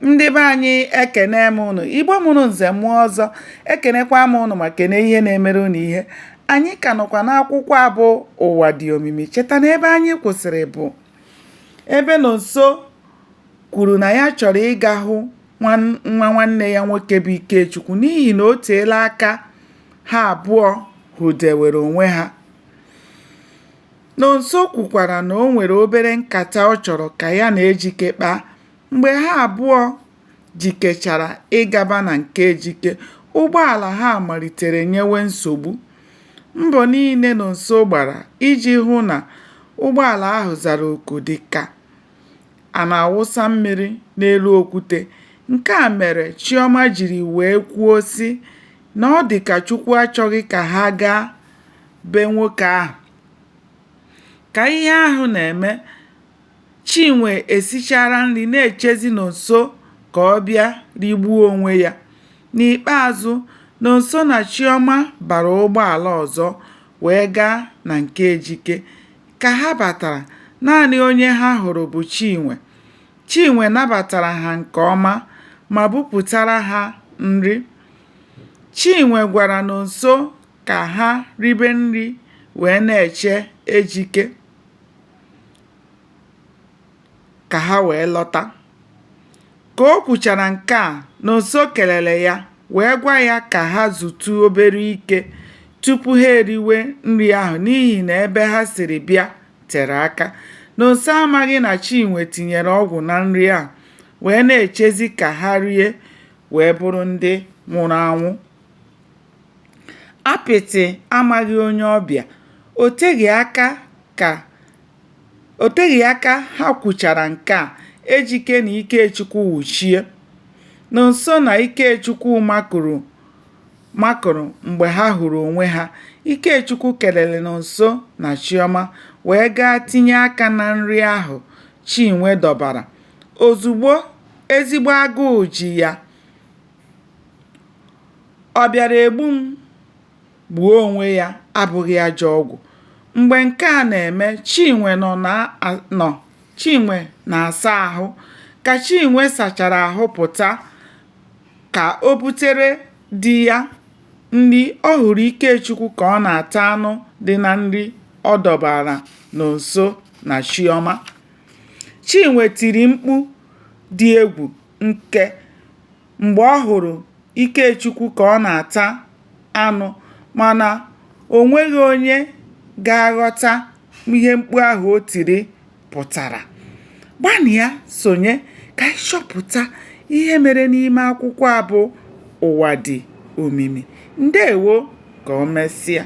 Ndị be anyị, ekene m ụnụ. Igbo mụrụ nze mụọ ọzọ, ekenekwa m ụnụ ma kene ihe na-emere ụnụ ihe. Anyị ka nọkwa n'akwụkwọ a bụ Ụwa Dị Omimi. Cheta na ebe anyị kwụsịrị bụ ebe Nonso kwuru na ya chọrọ ịga hụ nwa nwanne ya nwoke bụ Ikechukwu n'ihi na o teela aka ha abụọ hụdewere onwe ha. Nonso kwukwara na o nwere obere nkata ọ chọrọ ka ya na Ejike kpaa. Mgbe ha abụọ jikechara ịgaba na nke Ejike, ụgbọala ha malitere nyewe nsogbu. Mbọ niile Nonso gbara iji hụ na ụgbọala ahụ zara oku dị ka a na-awụsa mmiri n'elu okwute. Nke a mere Chiọma jiri wee kwuo sị na ọ dị ka Chukwu achọghị ka ha gaa be nwoke ahụ. Ka ihe ahụ na-eme, Chinwe esichaala nri na-echezi Nonso ka ọ bịa rigbuo onwe ya. N'ikpeazụ, Nonso na Chiọma bara ụgbọala ọzọ wee gaa na nke Ejike. Ka ha batara, naanị onye ha hụrụ bụ Chinwe. Chinwe nabatara ha nke ọma ma bupụtara ha nri. Chinwe gwara Nonso ka ha ribe nri wee na-eche Ejike ka ha wee lọta. Ka o kwuchara nke a, Nonso kelere ya wee gwa ya ka ha zutu obere ike tupu ha eriwe nri ahụ n'ihi na ebe ha siri bịa tere aka. Nonso amaghị na Chinwe tinyere ọgwụ na nri ahụ wee na-echezi ka ha rie wee bụrụ ndị nwụrụ anwụ. Apịtị amaghị onye ọbịa. O teghị aka ka O teghị aka ha kwuchara nke a, Ejike na Ikechukwu wụchie. Nonso na Ikechukwu makụrụ makụrụ mgbe ha hụrụ onwe ha. Ikechukwu kelere Nonso na Chiọma wee gaa tinye aka na nri ahụ Chinwe dọbara. Ozugbo ezigbo agụụ ji ya, ọ bịara egbu m gbuo onwe ya abụghị ajọ ọgwụ. Mgbe nke a na-eme, Chinwe nọ na nọ Chinwe na-asa ahụ. Ka Chinwe sachara ahụ pụta ka o butere di ya nri, ọ hụrụ Ikechukwu ka ọ na-ata anụ dị na nri ọ dọbara Nonso na Chiọma. Chinwe tiri mkpu dị egwu nke mgbe ọ hụrụ Ikechukwu ka ọ na-ata anụ mana o nweghị onye ga-aghọta ihe mkpu ahụ o tiri pụtara. Gbanịa sonye ka ị chọpụta ihe mere n'ime akwụkwọ a bụ Ụwa Dị Omimi. Ndewo, ka o mesịa.